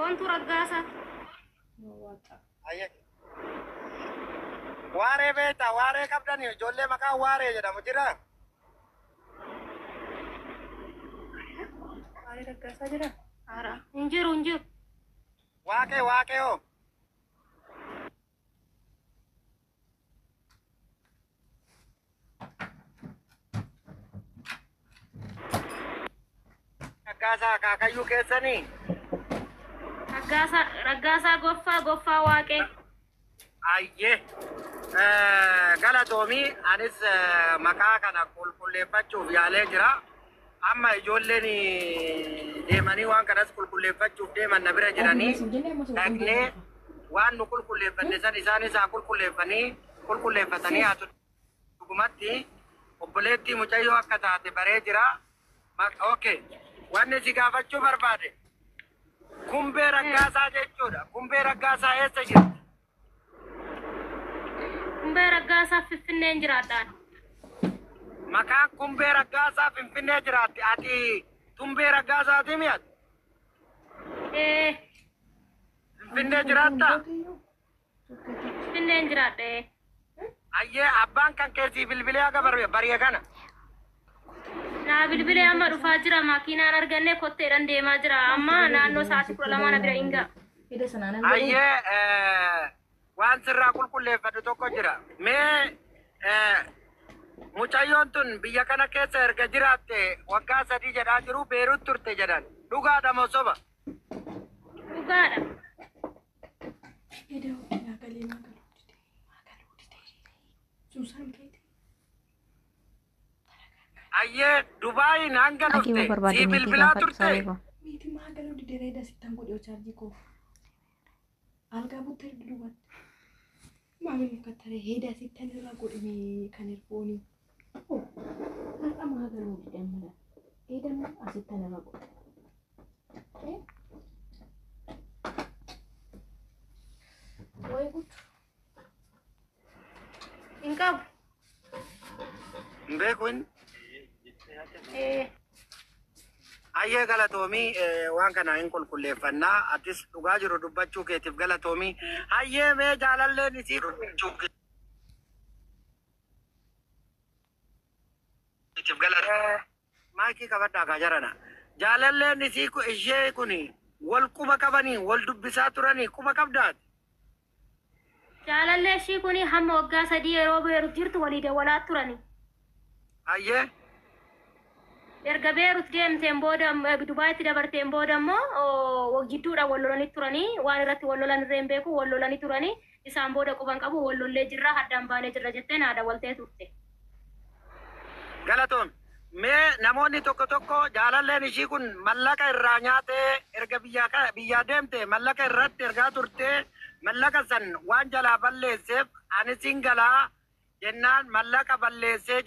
Boontuu Raggaasaa. Ayyee. Waaree beektaa? Waaree qabdanii ijoollee maqaan Waaree jedhamu jira? Waaree Raggaasaa jira? Hara. Hin jiru, hin jiru. Waaqee, Waaqee hoo? Raggaasaa akaakayyuu keessanii? Raggaasaa, Raggaasaa Goffaa, Goffaa Waaqee. Ayyee. Galatoomii, anis maqaa kana qulqulleeffachuuf yaalee jira. Amma ijoolleen deemanii waan kanas qulqulleeffachuuf deeman na bira jiranii, dhaqnee waan nu qulqulleeffanne san isaanis haa qulqulleeffanii, qulqulleeffatanii haa dhugumatti obboleettii mucayyoo akka taate baree jira. Okay. Wanni si gaafachuu barbaade Kumbee Raggaasaa jechuudha. Kumbee Raggaasaa eessa jirti? Kumbee Raggaasaa Finfinneen jiraadhaan. Maqaan Kumbee Raggaasaa Finfinnee jiraatti. Ati Tumbee Raggaasaati mi'ati? Ee. Finfinnee jiraattaa? Finfinneen jiraadha. Ee. Ayyee, abbaan kan keessii bilbilee haga bari'e kana. Naa bilbilee, amma dhufaa jira, makiinaan arganne kotteedhaan deemaa jira. Amma naannoo sa'aatii 12 na bira hin ga'a. Hidha sanaan hanga Ayyee, waan sirraa qulqulleeffadhu tokko jira. Mee mucayyoon tun biyya kana keessa erga jiraatte waggaa 3 jedhaa jiru, Beerut turte jedhan. Dhugaadha moo soba? Dhugaadha. Hidha maagalee maagaluu didee maagaluu didee Suusaan keeti. Ayyee, Dubaayin hanga Ati dhufte barbaadde sii meetii bilbilaa gaafadhu turte? saree koo. Meetii maagaluu didee reeda sittan godhe chaarjii koo. Algaa buttee duubatti. Maamilli uffata heeda sittan irraa godhame kan erfoonii. Har'a maagaluu didee mala. Heeda asittan irra godhe. Wayi guutu. Hin qabu. Hin beeku inni. Ee. Ayyee, galatoomii, waan kana hin qulqulleeffannaa. Atis dhugaa jiru dubbachuu keetiif galatoomii. Ayyee, mee jaalalleen isii dubbachuu keetiif galatoomii. Maayikii qabadhaa kaa jarana. Jaalalleen isii ishee kun wal quba qabanii wal dubbisaa turanii quba qabdaati? Jaalallee ishii kun hamma waggaa 3 yeroo Beerut jirtu walii dawwalaa turani. Ayyee. Erga Beerut deemteen booda, Dubaayitti dabarteen booda immoo jidduudhaan wal lolanii turanii, waan irratti wal lolan irree hin beeku, wal lolanii turanii, isaan booda quban qabu, wal lollee jirra, addaan baanee jirra jettee naa dawwaltee turte. Galatoom. Mee namoonni tokko tokko jaalalleen ishii kun mallaqa irraa nyaatee, erga biyyaa deemte mallaqa irratti ergaa turte, mallaqa san waan jalaa balleesseef ani sin galaa jennaan mallaqa balleessee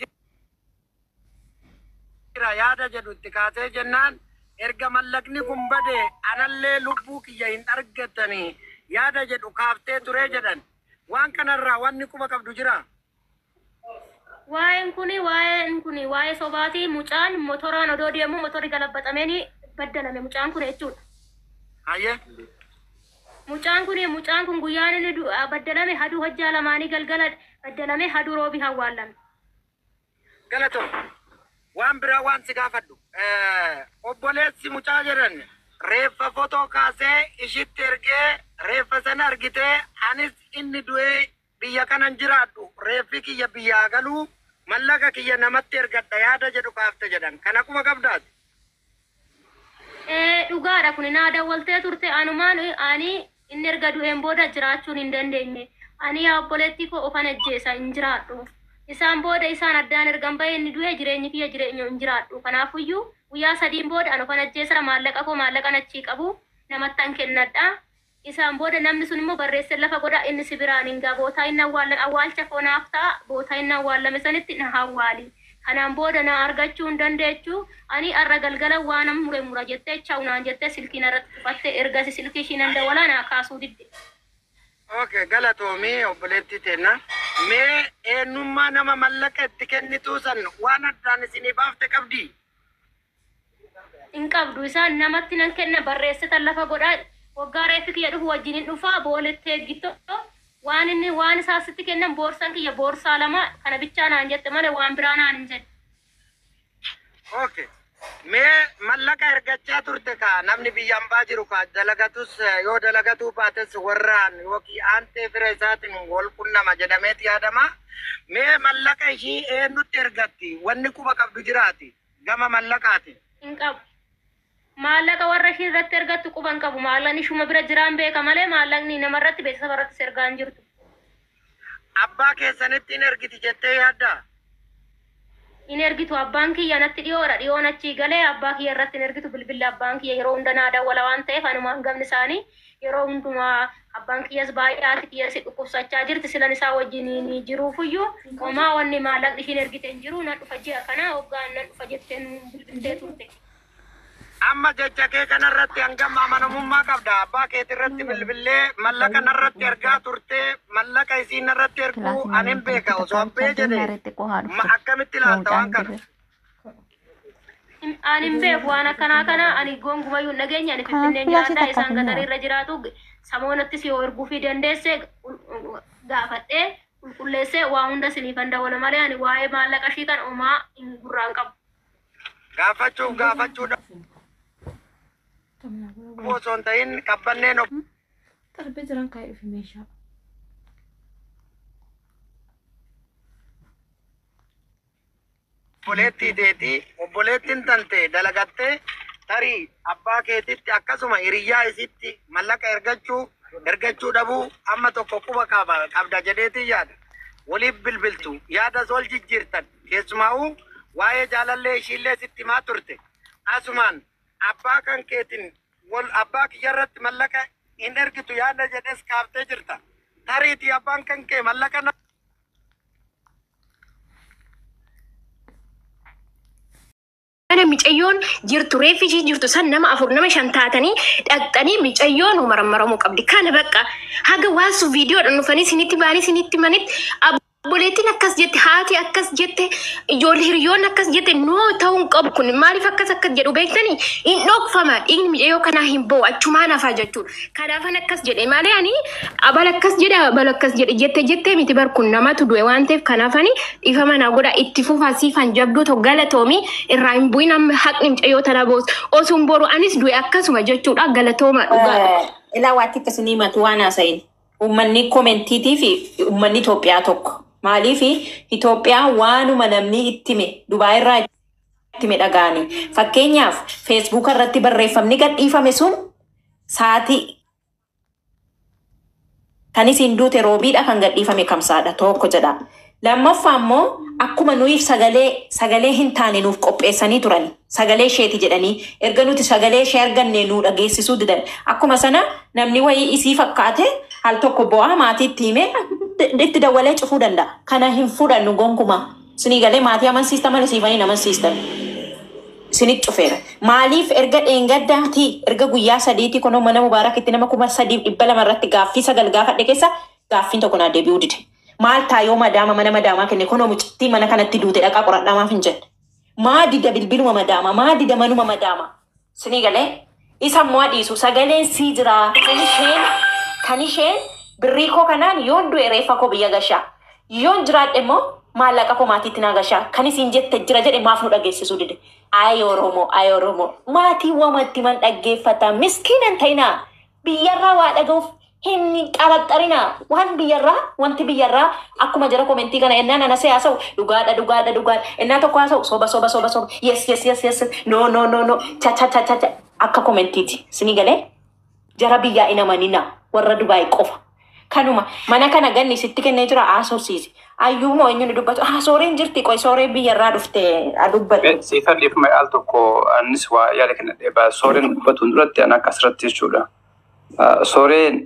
jira yaada jedhu itti kaasee jennaan, erga mallaqni kun bade anallee lubbuu kiyya hin argatanii yaada jedhu kaaftee turee jedhan. Waan kanarraa wanni quba qabdu jira? Waa'een kuni waa'ee sobaati. Mucaan motoraan odoo deemu motorri galabbaxameen baddalame mucaan kun jechuudha. Hayyee. Mucaan kun guyyaan inni baddalame haduu hojjaa lamaanii galgala baddalame, haduu roobi hawwaallame. Galatoom. Waan biraa waan si gaafadhu. Obboleessi mucaa jedhan reeffa fotoo kaasee ishitti ergee, reeffa sana argitee, anis inni du'ee biyya kanan jiraadhu, reeffi kiyya biyyaa galuu, mallaqa kiyya namatti ergadha yaada jedhu kaafte jedhan. Kana quba qabdaati? Dhugaadha, kun naa dawwaltee turte. Anumaan ani inni erga du'een booda jiraachuun hin dandeenye. Ani yaa obboleettii koo ofan ajjeesa, hin jiraadhu. Isaan booda isaan addaan ergan bahee inni du'ee jireenyi kiyya jireenya hin jiraadhu. Kanaafuyyuu guyyaa sadiin booda ani ofan ajjeesa, maallaqa koo maallaqan achii qabu namattan kennadha. Isaan booda namni sun immoo barreessee lafa godha, inni si biraan hin gaa, bootaa inni awwaallame awwaalcha koo naaf ta'a, bootaa inni awwaallame sanitti na awwaali. Kanaan booda na argachuu hin dandeechu. Ani arra galgala waan mure mura jettee chawu naan jettee silkii narratti cufatte. Ergasi silkii ishii nan dawwalaa, naa kaasuu didde. Okay, galatoomii obboleettii teenna. Mee eenyummaa nama mallaqa itti kennituu san waan addaan isinii baafte qabdii? Hin qabdu. Isaan namatti nan kenna, barreessitan lafa godhaa. Waggaa reeffi kiyya dhufu wajjin hin dhufaa boolettee eeggitto waan inni waan isaa sitti kennan boorsaan kiyya boorsaa lama kana bichaa naan jette malee waan biraa naan hin jedhe. Okay. Mee mallaqa ergachaa turte ka namni biyya ambaa jiru ka dalagatus yoo dalagatuu baates warraan yookiin aantee fira isaatiin wal qunnama jedhameeti yaadama. Mee mallaqa ishii eenyutti ergatti? Wanni quba qabdu jiraati gama mallaqaati. Hin qabu. Maallaqa warra ishii irratti ergattu quba hin qabu. Maallaqni ishuma bira jiraan beeka malee maallaqni namarratti beeksisa irrattis ergaa hin jirtu. Abbaa keessanitti hin ergiti jettee yaaddaa? In ergitu abbaan kiyya natti dhiyoodha. Dhiyoon achii galee abbaa kiyya irratti hin ergitu bilbilli abbaan kiyya yeroo hunda naa dawwala waan ta'eef anuma hangamni isaanii yeroo hundumaa abbaan kiyyas baay'ee haati kiyyas dhukkubsachaa jirti silan isaa wajjin ni jiruufuyyuu homaa wanni maallaqni ishiin ergite hin jiru nan dhufa ji'a kana hoggaan nan dhufa jettee nu bilbiltee turte. Amma jecha kee kanarratti hangam amanamummaa qabda? Abbaa keetii irratti bilbillee mallaqa narratti ergaa turtee mallaqa isiin narratti erguu ani hin beeka osoo abbee jedhe akkamitti ilaalta waan kana? Ani hin beeku waan akkanaa kana ani gonkumayyuu hin dhageenye ani Kanaaf Finfinneen filaashii jiraadha takka isaan kennuudha. gatarii irra jiraatu samoonattis yoo erguufii dandeesse gaafadhee qulqulleessee waa hunda siniifan dawwala malee ani waa'ee maallaqa ishii kan homaa hin gurraan qabu. Gaafachuuf gaafachuu dhabuu osoo hin ta'in qabbanneen Darbee jiran kaa'ee dhufe meeshaa. Obboleettii teetii obboleettiin tante dalagattee tarii abbaa keetitti akkasuma hiriyyaa isitti mallaqa ergachuu ergachuu dhabuu amma tokko quba qaba qabda jedheetii yaada. Waliif bilbiltu yaadas wal jijjiirtan keessumaa'uu waa'ee jaalallee ishiillee sitti himaa turte. Asumaan abbaa kan keetiin wal abbaa kiyyarratti mallaqa hin ergitu yaada jedhes kaaftee jirta. Tariitii abbaan kan kee mallaqa Kana micayyoon jirtu reeffi ishii jirtu san nama afur nama shan taatanii dhaqxanii micayyoon marammaramuu qabdi. Kana bakka haga waan sun viidiyoodhaan dhufanii isinitti ba'anii isinitti manitti obboleettiin akkas jette haati akkas jette ijoollee hiriyoon akkas jette noo ta'uu hin qabu kun maaliif akkas akkas jedhu beektanii hin dhokfama dhiigni micayyoo kanaa hin ba'u achumaan hafaa jechuudha. Kanaafan akkas jedhe malee ani abala akkas jedhe abala akkas jedhe jette jettee miti bar kun namatu du'e waan ta'eef kanaafani dhiifama naa godha itti fufaa siifan jabduu tokko galatoomii irraa hin bu'in amma haqni micayyoo tana boos osoo boru anis du'e akkasuma jechuudha galatooma dhugaadha. Ilaa waatti akkasii himatu waan haasa'in. Uummanni koomentiitii fi uummanni Itoophiyaa tokko. Maaliif Itoophiyaa waanuma namni itti hime Dubaay irraa itti hime dhaga'ani. Fakkeenyaaf Feesbuuka irratti barreeffamni gadhiifame sun sa'aatii kan isin duute roobiidha kan gadhiifame kamsaadha tokko jedha. Lammaffaa immoo akkuma nuyiif sagalee sagalee hin taane nuuf qopheessanii turan sagalee isheeti jedhanii erga nuti sagalee ishee arganne nu dhageessisuu didan akkuma sana namni wayii isii fakkaate al tokko bu'aa maatiitti himee itti dawwalee cufuu danda'a. Kana hin fudhannu gonkumaa. Isinii galee maatii amansiista malee siifanii hin amansiistan. Isinit cufeera. Maaliif erga dheengaddaatii erga guyyaa sadiitii kunoo mana mubaarakitti nama 3200 irratti gaaffii sagal gaafadhe keessa gaaffiin tokko naa deebi'uu dide. Maal taayoo madaama mana madaamaa kenne kunoo mucattii mana kanatti duute dhaqaa qoradhaa maaf hin jenne. Maa dida bilbiluma madaama maa dida manuma madaama. Isinii galee isa immoo dhiisu sagaleen sii jira kan isheen kan isheen birrii koo kanaan yoon du'e reeffa koo biyya gashaa yoon jiraadhe immoo maallaqa koo maatiitti naa gashaa kan isin jette jira jedhe maaf nu dhageessisuu dide. Ay Oromoo ay Oromoo maatii wamatti man dhaggeeffata miskiinan ta'inaa biyyarraa waa dhaga'uuf hin qaraxxarinaa waan biyyarraa wanti biyyarraa akkuma jara komentii kana ennaan anasee haasa'u dhugaadha dhugaadha dhugaadha ennaa tokko haasa'u soba soba soba soba yes yes yes yes no no no no cha cha cha cha cha akka komentiiti isinii galee jara biyyaa hin amaninaa warra Dubaay qofa. Kanuma mana kana ganni sitti kennee jira haasofsiisi. Ayyuu moo eenyu ni dubbatu? Ah sooreen jirti qoy sooreen biyyarraa dhufte haa dubbatu. Siifan dhiifama al tokko anis waa yaada kennadhe sooreen dubbatuun duratti an akka asirratti jechuudha. Sooreen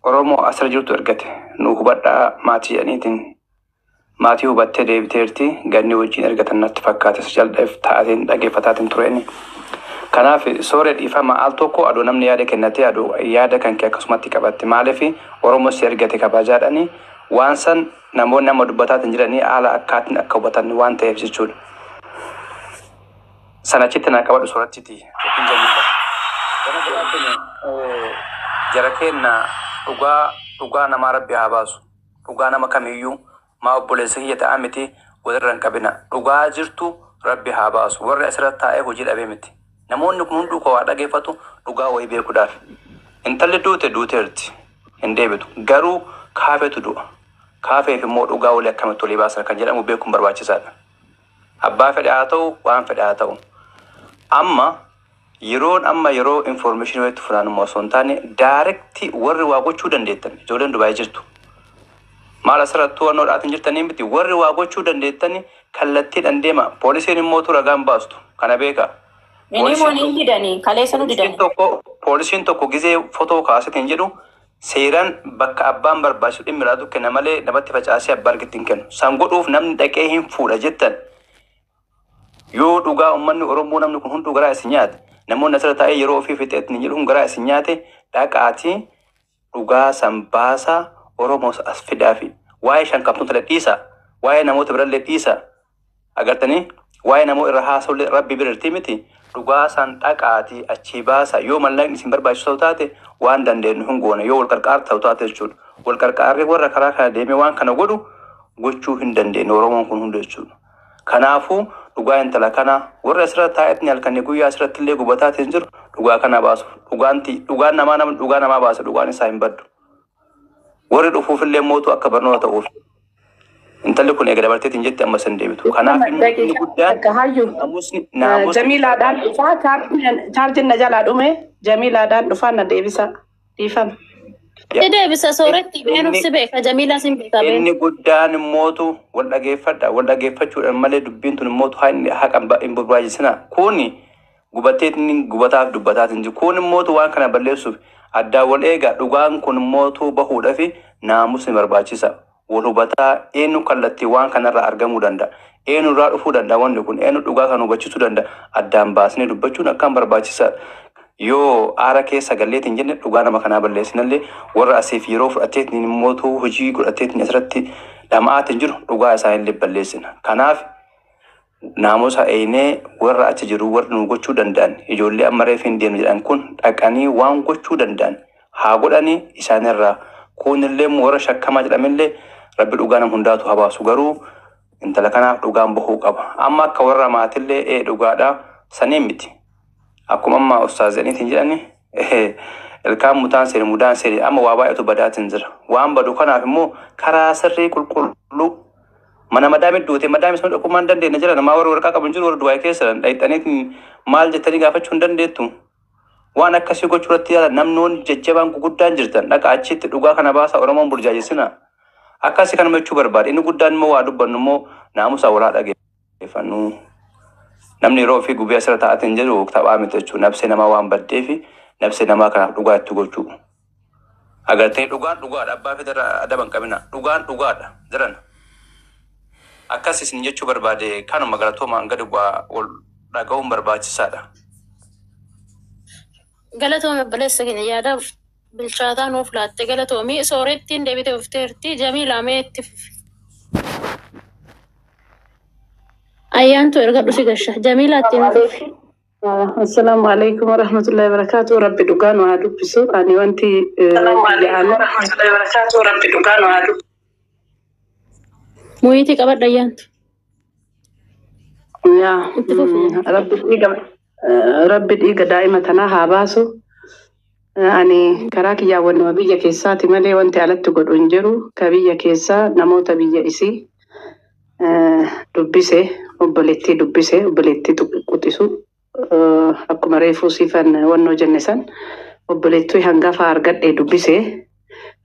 Oromoo asirra jirtu ergate nu hubadhaa maatii jedhaniitiin maatii hubattee deebiteerti ganni wajjin ergatan natti fakkaate isa jal'eef taateen dhaggeeffataatiin tureeni. Kanaaf sooree dhiifama al tokko adoo namni yaada kennatee adoo yaada kan kee akkasumatti qabatte maaliif Oromoo si ergate kabajaadhani waan san namoonni amma dubbataatiin jiranii haala akkaatiin akka hubatan waan ta'eef jechuudha. Sanachitti naa qabadhu soorattiti. Yookiin jamiila. Gama biraatiin jara keenna, dhugaa dhugaa namaa Rabbi haa baasu. Dhugaa nama kamiyyuu maa obboleessa kiyya ta'a miti, walirra hin qabina. Dhugaa jirtu Rabbi haa baasu. Warri asirratti taa'ee hojii dhabee miti. Namoonni kun hunduu koo waa dhageeffatu dhugaa wayii beekuudhaaf. Intalli duute duuteerti. Hin deebitu. Garuu kaafetu du'a. Kaafeef immoo dhugaa walii akkamitti walii baasan kan jedhamu beekuun barbaachisaadha. Abbaa fedhe haa ta'u, waan fedhe haa ta'u. Amma yeroon amma yeroo information walitti funaanummaa osoo hin taane, direct warri waa gochuu dandeettan ijoolleen Dubaayii jirtu. Maal asirratti to'annoo dhaatiin jirtanii miti, warri waa gochuu dandeettani kallattiidhaan deema. Poolisiin immoo ragaan baastu kana beeka. Inni Poolisiin immoo ni didanii kaleessa nu poolisiin didanii. Tokko gizee fotoo kaasetiin jedhu seeraan bakka abbaan barbaachisu dhimmi irraa kenna malee namatti facaasee abbaa argatti hin kennu. San godhuuf namni dhaqee hin fuudha jettan, yoo dhugaa uummanni Oromoo namni kun hunduu garaa isin nyaate, namoonni asirra taa'ee yeroo ofii fixeetti jedhu kun garaa isin nyaate, dhaqaatii dhugaa san baasaa, Oromoos as fidaafi. Waa'ee shankamtoota dhiisa, waa'ee namoota birallee dhiisa. Agartanii, waa'ee namoota irra haasa'ullee Rabbi bira jirti miti. Dhugaa san dhaqaatii achii baasa. Yoo mallaqni isin barbaachisu taate, waan dandeenyu hin goone, yoo wal qarqaar ta'u taate jechuudha. Wal qarqaarri warra karaa kana deemee waan kana godhu gochuu hin dandeenye Oromoon kun hundi jechuudha. Kanaafuu dhugaa intala kana warra asirra taa'etni halkanii guyyaa asirratti illee gubataatiin jiru dhugaa kana baasu. Dhugaanti dhugaan namaa nama dhugaa namaa baasa, dhugaan isaa hin baddu. Warri dhufuufillee mootu akka barnoota ta'uuf. Intalli kun eega dabarteetiin jetti amma san deebitu. Kanaaf inni Daqiiqaa guddaan takka hayyu. naamusni naamusni Jamiilaadhaan dhufaa, chaarjiin na jalaa dhume, Jamiilaadhaan dhufaa, na deebisa, dhiifama. Ni deebisa sooretti beenuuf Inni si beeka, Jamiilaa sin beeka been. Inni guddaan immootu wal dhageeffadha. Wal dhageeffachuudhaan malee dubbiin tun immootu haqa hin barbaachisina. Kuni gubateetiin gubataaf dubbataatiin jiru. Kun immootu waan kana balleessuuf addaan wal eega. Dhugaan kun immootu bahuudhaaf naamusni barbaachisa. Wal hubataa, eenyu kallattii waan kanarraa argamuu danda'a? Eenyu irraa dhufuu danda'a wanni kun? Eenyu dhugaa kan hubachiisuu danda'a? Addaan baasnee dubbachuun akkaan barbaachisaadha. Yoo aara keessa galleetiin jenne dhugaa nama kanaa balleessinallee, warra asiif yeroo fudhateetiin immootu hojii godhateetiin asirratti dhama'aatiin jiru dhugaa isaanillee balleessina. Kanaaf naamusa eenee warra achi jiru, warra nu gochuu danda'an, ijoollee amma reef hin deemne jedhan kun dhaqanii waan gochuu danda'an haa godhanii isaanirraa. Kunillee immoo warra shakkamaa jedhamillee Rabbi dhugaa nama hundaatu haa baasu, garuu intala kanaaf dhugaan bahuu qaba. Amma akka warra maatillee dhugaadha saniin miti. Akkuma amma ustaazaniitiin jedhani, ilkaan mutaan seeni mudaan seeni, amma waa baay'atu badaatiin jira. Waan badu kanaaf immoo karaa sirrii qulqulluu mana madaamii duute madaamii sun dhaquu hin dandeenye jira. Namaa warra waraqaa qabu hin jiru, warra Dubaay keessa dhaqxaniitiin maal jettanii gaafachuu hin dandeettu. Waan akkasii gochuu irratti yaala namnoonni jajjabaan guguddaan jirtan dhaqa achitti dhugaa kana baasa, Oromoon burjaajessina. Akkasii kanuma jechuu barbaade. Inni guddaan immoo waa dubbannu immoo naamusa walaa dhageeffannu. Namni yeroo ofii gubee asirra taa'atiin jedhu taphaa miti jechuudha. Nabsee namaa waan baddeefi nabsee namaa kanaaf dhugaa itti gochuu. Agartee, dhugaan dhugaadha. Abbaa fedha adaba hin qabina. Dhugaan dhugaadha. Jiran. Akkas isin jechuu barbaade, kanuma. Galatoomaan gadi bu'aa, wal dhaga'uun barbaachisaadha. Galatoome obboleessa keenya, yaada bilchaataa nuuf laatte galatoomi. Soorettiin deebitee dhufteerti. Jamiilaa, mee itti fufi. Ayyaantu erga dhufi gasha. Jamiilaa, itti nuuf fufi. Assalaamu alaikum warahmatullahi wabarakatuh. Rabbi dhugaa nu haa dubbisu. Ani wanti yaa'an Rabbi dhugaa nu haa dubbisu. Muyiitii qabadha, ayyaantu. Yaa Itti fufi. Rabbi dhiiga daa'ima tanaa haa baasu. Ani karaa kiyyaa wannuma biyya keessaati malee wanti alatti godhu hin jiru. Ka biyya keessaa namoota biyya isii dubbise, obboleettii dubbise, obboleettii quxisu, akkuma reefuu siifan wannoo jenne san obboleettii hangafa argadhe dubbise.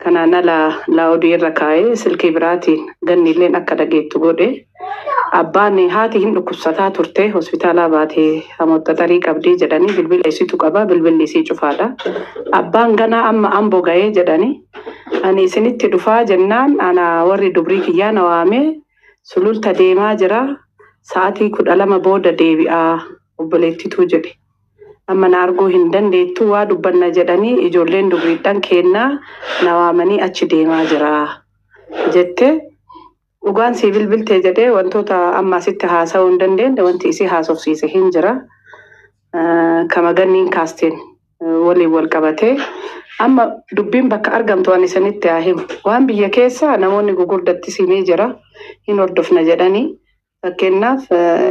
Kanaan ala laa'odii irra kaa'ee silkii biraatiin ganniilleen akka dhageettu godhe. Abbaan haati hin dhukkubsataa turte, hospitaalaa baatee hamoota xarii qabdii jedhanii, bilbila isiitu qaba, bilbilli isii cufaadha. Abbaan ganaa amma Amboo ga'ee jedhanii, ani isinitti dhufaa jennaan, ana warri dubrii kiyyaa na waamee Sululta deemaa jira, sa'aatii 12 booda deebi'aa obboleettituu jedhe. Amma na arguu hin dandeettu, waa dubbanna jedhanii ijoolleen dubriidhaan kennaa na waamanii achi deemaa jira jette. Dhugaan sii bilbiltee jedhee wantoota amma asitti haasa'uu hin dandeenye wanti isii haasofsiise hin jira. Kama ganniin kaasteen Waliin wal qabatee amma dubbiin bakka argamtu waan isinitti haa himu. Waan biyya keessaa namoonni gugurdatti simee jira hin hordofna jedhanii, fakkeenyaaf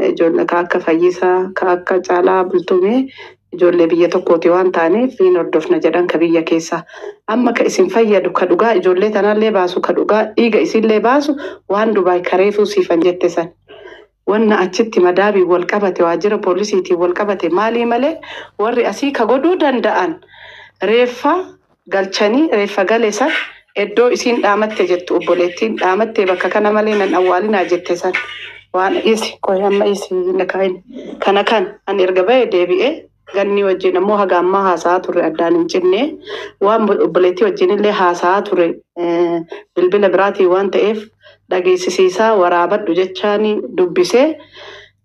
ijoollee ka akka Fayyisaa, ka akka Caalaa Bultumee, ijoollee biyya tokkooti waan ta'aniif hin hordofna jedhan ka biyya keessaa. Amma ka isin fayyadu, ka dhugaa ijoollee tanallee baasu, ka dhugaa dhiiga isinillee baasu, waan Dubaay kareefuu siifan jette san. Wanna achitti madaabiin wal qabate, waajjira poolisiitiin wal qabate maalii malee, warri asii ka godhuu danda'an reeffa galchanii, reeffa gale san iddoo isiin dhaamatte jettu, obboleettiin dhaamatte bakka kana malee nan awwaalinaa jette san, waan isi qoy amma isi na kaa'in kana kan ani erga ba'e deebi'ee ganni wajjin ammoo haga ammaa haasa'aa turre addaan hin cinne. Waan obboleettii wajjin illee haasa'aa ture bilbila biraatiin waan ta'eef dhageessisiisaa waraabadhu jechaani dubbisee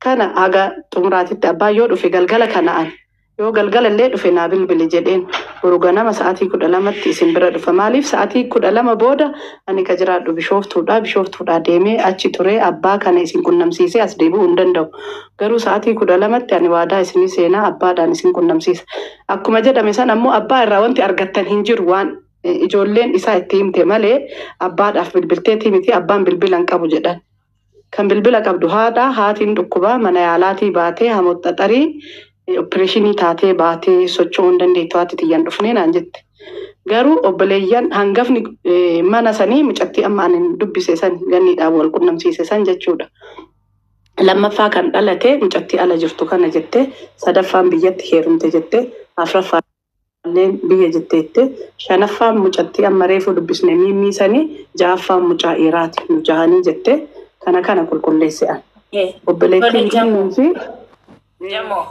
kana haga xumuraatitti abbaan yoo dhufe galgala kana, an yoo galgala illee dhufe naa bilbili jedheen. Boru ganama sa'aatii 12tti isin bira dhufa. Maaliif sa'aatii 12 booda ani ka jiraadhu Bishooftuudha. Bishooftuudha deemee achi ture abbaa kana isin qunnamsiisee as deebi'uu hin danda'u. Garuu sa'aatii 12tti ani waadaa isinii seenaa, abbaadhaan isin qunnamsiisa. Akkuma jedhame san ammoo abbaa irraa wanti argattan hin jiru, waan ijoolleen isaa itti himte malee abbaadhaaf bilbilteetii miti, abbaan bilbila hin qabu jedhan. Kan bilbila qabdu haadha, haatiin dhukkubaa mana yaalaatii baatee hamoxxaxarii opereeshinii taatee baatee socho'uu hin dandeettu, haati xiyyan dhufnee naan jette. Garuu obboleeyyan hangafni mana sanii mucattii amma ani dubbise san ganniidhaan wal qunnamsiise san jechuudha. Lammaffaa kan dhalate mucattii ala jirtu kana jette, sadaffaan biyyatti heerumte jette, afuraffaan illee biyya jetteette, shanaffaan mucattii amma reefu dubbisne miimmii sanii, ja'affaan mucaa dhiiraati nu jahanii jette. Kana kana qulqulleesse an. Obboleettiin Jamoo. fi Jamoo.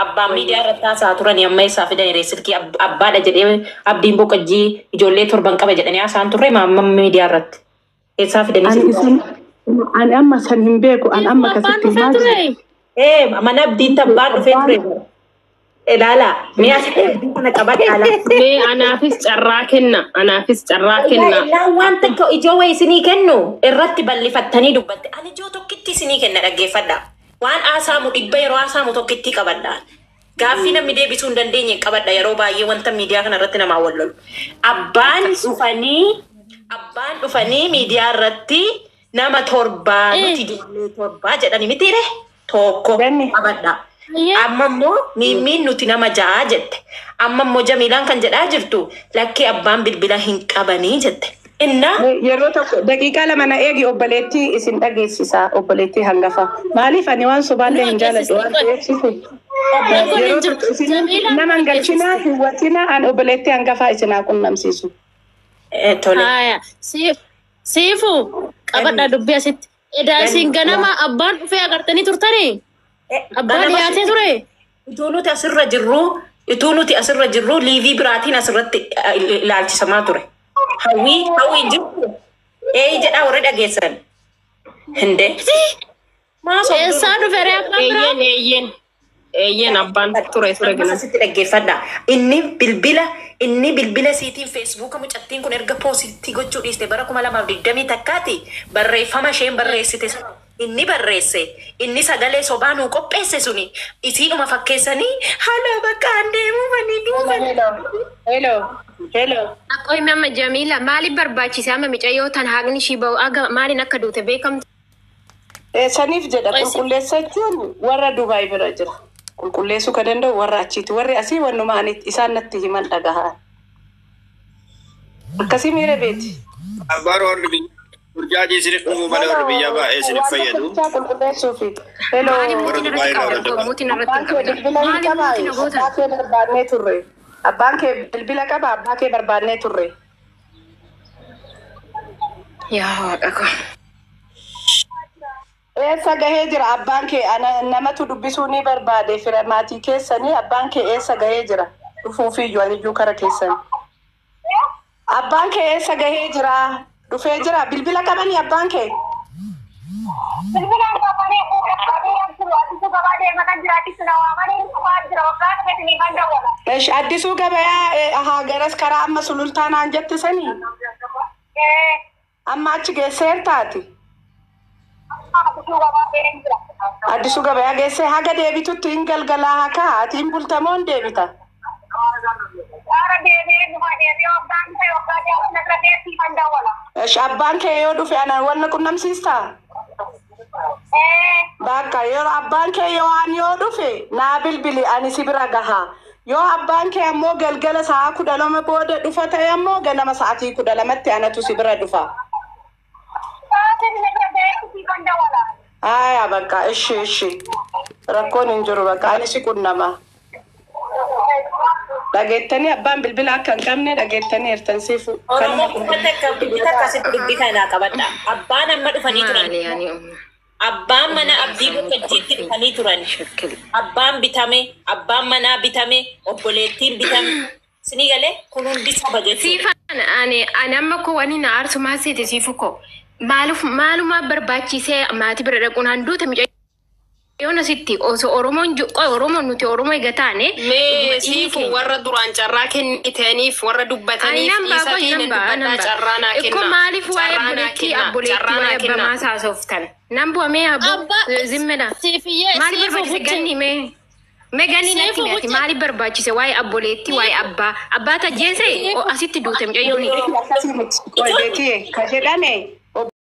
Abbaan miidiyaa irratti haasa'aa turanii amma eessaa fidan silkii abbaadha jedhee Abdiin Boqojjii ijoollee torban qaba jedhanii haasa'an turre maamma miidiyaa irratti. Eessaa fidanii Ani silkii? isin ani amma san hin beeku, an amma Abbaan kasitti dhufee himaa ture. jiru. Mana Abdiitti abbaan dhufee ture. Ilaala. Mee asitti dubbii kana qabadhaa laata. Mee anaafis carraa kenna. Anaafis carraa kenna. Ilaa, waan takka ijoo wayii isinii kennu irratti bal'ifattanii dubbatte. Ani ijoo tokkitti isinii kenna, dhaggeeffadha. Waan haasaamu dhibba yeroo haasaamu tokkitti qabadha. Gaaffii namni deebisuu hin dandeenye qabadha yeroo baay'ee wanta miidiyaa kana irratti namaa wal lolu. Abbaan dhufanii miidiyaa irratti nama torbaa nuti ijoollee torbaa jedhani mitiire tokko Ganni. qabadha. Amma immoo miimmiin nuti nama ja'a jette. Amma immoo Jamiilaan kan jedhaa jirtu lakkee abbaan bilbila hin qabanii jette. Innaa Yeroo tokko daqiiqaa 2 na eegi, obboleettii isin dhageessisa, obboleettii hangafa. Maaliif ani waan sobaallee hin jaaladhu waan ta'eef sifu. Yeroo tokko isin nama hin galchinaa, hin wacinaa, ani obboleettii hangafaa isin haa qunnamsiisu. Tole. Haya, siifu qabadha dubbii asitti. Edaa isin ganama abbaan dhufee agartanii turtanii? Abbaan dhiyaatee ture? Utuu nuti asirra jirru liivii biraatiin asirratti ilaalchisamaa ture. Hawwii jirtu. Ee jedhaa warri dhageessan. Hindee. Maa sobduu? Eessaa dhufe ree abbaan biraa? Eeyyen, eeyyen. Eeyyen, abbaan ture ture Ammas gana. asitti dhaggeeffadha. Inni bilbila siitiin Feesbuuka mucattiin kun erga post gochuu dhiiste bara 2021ti barreeffama isheen barreessite sana inni barreesse, inni sagalee sobaa nuu qopheesse suni isiinuma fakkeessanii haala bakka deemufanii duufanii. Hello. Hello. Hello. Qoy, amma Jamiila, maaliif barbaachise amma micayyoo tan haqni ishii ba'u aga maaliin akka duute beekamtu? Saniif jedha, qulqulleessachuun warra Dubaay bira jira. Qulqulleessuu ka danda'u warra achiiti. Warri asii wannuma ani isaan natti himan dhagahaa. Akkasii miira beeti. Abbaan warri biyya burjaajii isiniif dhufuu malee warri biyyaa baay'ee isiniif Waan fayyadu. tokko qulqulleessuufi. Hello. Maaliif Warra muutiin Dubaay irratti irraa qabdan? warra Muutiin irratti Abbaan hin kee qabdan. bilbila hin Maaliif qabaa? muutiin na gootan? Abbaa kee barbaannee turre. Abbaan kee bilbila qaba, abbaa kee barbaannee turre. Yaa waaqa koo. Eessa gahee jira abbaan kee? Ana namatu dubbisuu ni barbaade, fira maatii keessanii. Abbaan kee eessa gahee jira? Dhufuufiyyuu ani iyyuu kara keessan. Abbaan kee eessa gahee jira? Dhufee jira? Bilbila qabanii abbaan kee? Bilbilaan qabanii Addisuu Gabaa deemaa kan jira, Addisuu na waamanii dhufaa jira, waggaa dhufeetinii kan dawwala. Esh, Addisuu Gabayaa haa garas karaa amma Sulultaa naan jette sanii? Amma achi geesseertaati? Addisuu Gabaa deemaa jira. Addisuu Gabayaa geessee haga deebitutti hin galgalaa hakaa ati hin bultamoo hin deebita? Esh, abbaan kee yoo dhufe ana wanna qunnamsiistaa? Bakka yeroo abbaan kee yoo waan yoo dhufe naa bilbili, ani si bira gaha. Yoo abbaan kee ammoo galgala sa'a 12 booda dhufa ta'e ammoo ganama sa'atii 12tti anatu si bira dhufa. Aya, bakka ishi rakkoon hin jiru, bakka ani si qunnama. Dhageettanii abbaan bilbila akka hin qabne dhageettanii hirtan siifu. Oromoo uffata akka dubbii akkasitti dubbii kana qabadha. Abbaan amma dhufanii turan. Abbaan mana Abdii Bokkajjiitti dhufanii turan. Abbaan bitame, abbaan manaa bitame, obboleettiin bitame. Sinii galee kun hundi saba jechuudha. Siifan, ani amma koo wani na aarsu maal seete, siifu koo? Maaluf maalumaa barbaachisee maatii bira dhaquun handuuta mucayyoon asitti osoo Oromoon qoy Oromoon nuti Oromoo eega taane Mee siifu, warra duraan carraa kennitaniif, warra dubbataniif Ani nan ba'a, qoy dhiisatiin nan ba'a, nan dubbadhaa, ba'a. carraa naa Ikkoo kenna. maaliif waa'ee Carraa naa obboleettii kenna. abboleettii Carraa waa'ee naa kenna. abbamaa saasoftan? Nan bu'a mee abbo Abbaa zimmedha. siifiyyee Maaliif siifu barbaachise buche ganni mee? Mee ganni natti siifu mee ati buche maaliif barbaachise waa'ee abboleettii waa'ee abbaa? Abbaa tajjeese asitti duute mucayyooni. Akkasii miti. Qoy beekee ka jedhame